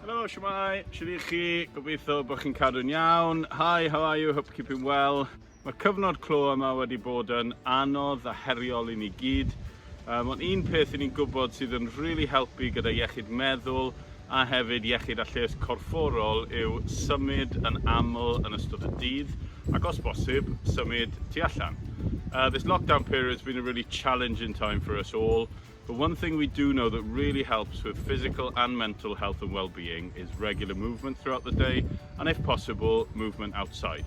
Helo, shwmae, shwt i chi? Gobeithio bod chi'n cadw'n iawn. Hi, how are you? Hope you're keeping well. Mae'r cyfnod clo yma wedi bod yn anodd a heriol i ni gyd. Um, ond un peth i ni'n gwybod sydd yn really helpu gyda iechyd meddwl a hefyd iechyd a lles corfforol yw symud yn aml yn ystod y dydd ac os bosib, symud tu allan. Uh, this lockdown period has been a really challenging time for us all. But one thing we do know that really helps with physical and mental health and well-being is regular movement throughout the day and if possible, movement outside.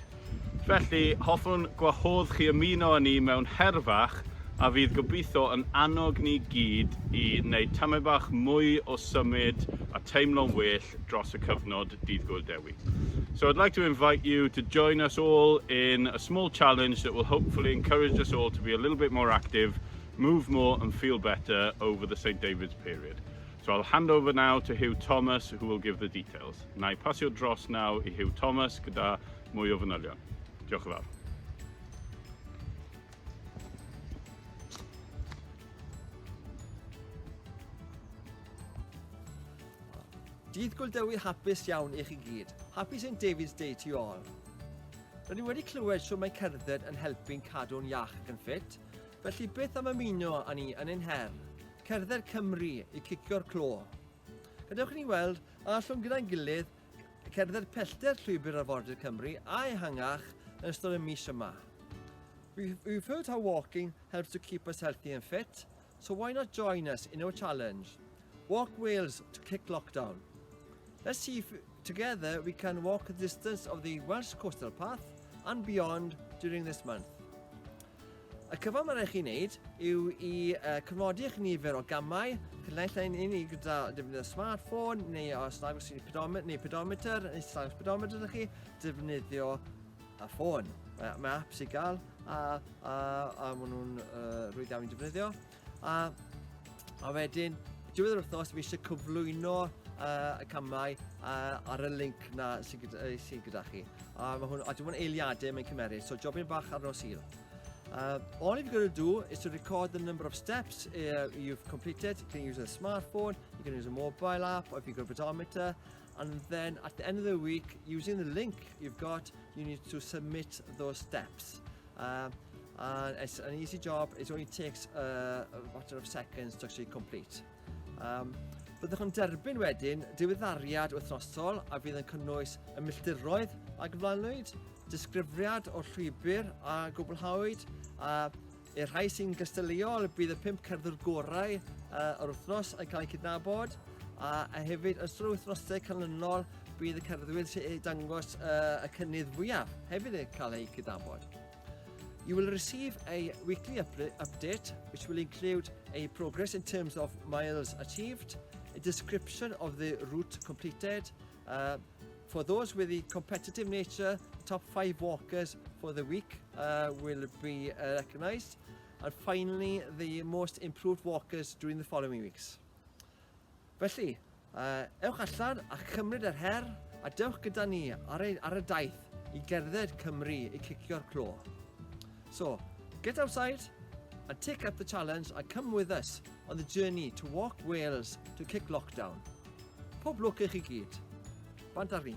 Felly, hoffwn gwahodd chi ymuno â ni mewn her fach a fydd gobeithio yn annog ni gyd i wneud tamed bach mwy o symud a teimlo'n well dros y cyfnod Dydd Gŵyl Dewi. So I'd like to invite you to join us all in a small challenge that will hopefully encourage us all to be a little bit more active move more and feel better over the St David's period. So I'll hand over now to Hugh Thomas who will give the details. Na i pasio dros nawr i Hugh Thomas gyda mwy o fanylion. Diolch yn fawr. Dydd Gŵyl Dewi hapus iawn i chi gyd. Happy St David's Day to you all. Rydyn ni wedi clywed shwt mae cerdded yn helpu'n cadw'n iach ac yn ffit, Felly beth am ymuno â ni yn ein her, Cerdded Cymru i cicio'r clo? Gadewch i ni weld a allwn gyda'n gilydd cerdded pellter llwybr arfordir Cymru a ehangach yn ystod y mis yma. We've heard how walking helps to keep us healthy and fit, so why not join us in our challenge? Walk Wales to kick lockdown. Let's see if together we can walk the distance of the Welsh Coastal Path and beyond during this month. Y cyfan mae'n rhaid chi wneud yw i uh, cofnodi eich nifer o gamau, chi naill ai'n unig gyda defnyddio smartphone, neu os nag oes pedometer, neu pedometer, neu os nag oes pedometer ydych chi, defnyddio y ffôn. Mae, mae apps i gael a, a, a maen nhw'n uh, rwydd iawn i defnyddio. A, a wedyn, diwedd yr wythnos, fi eisiau cyflwyno uh, y camau uh, ar y link na sydd gyda, sy gyda chi. A mae hwn, a dim ond eiliadau mae'n cymeryd, so jobyn bach ar nos Sul. Uh, all you've got to do is to record the number of steps uh, you've completed. You can use a smartphone, you can use a mobile app, or if you've got a pedometer. And then at the end of the week, using the link you've got, you need to submit those steps. Uh, and it's an easy job, it only takes uh, a matter of seconds to actually complete. Um, byddwch yn derbyn wedyn diweddariad wythnosol a fydd yn cynnwys y milltiroedd a gyflanwyd, disgrifiad o'r llwybr a gwblhawyd, a i'r rhai sy'n gystadleuol bydd y pump cerddwr gorau uh, yr wythnos yn cael eu cydnabod, a, a hefyd yn ystod yr wythnosau canlynol bydd y cerddwyr sy'n dangos uh, y cynnydd fwyaf hefyd yn cael eu cydnabod. You will receive a weekly update which will include a progress in terms of miles achieved, a description of the route completed, uh, for those with the competitive nature, the top five walkers for the week uh, will be uh, recognised. And finally, the most improved walkers during the following weeks. Felly, uh, ewch allan a chymryd yr her a dewch gyda ni ar, ei, ar y daith i gerdded Cymru i cicio'r clo. So, get outside and take up the challenge and come with us on the journey to walk Wales to kick lockdown. Pob lwc i chi gyd. Bant ar ni.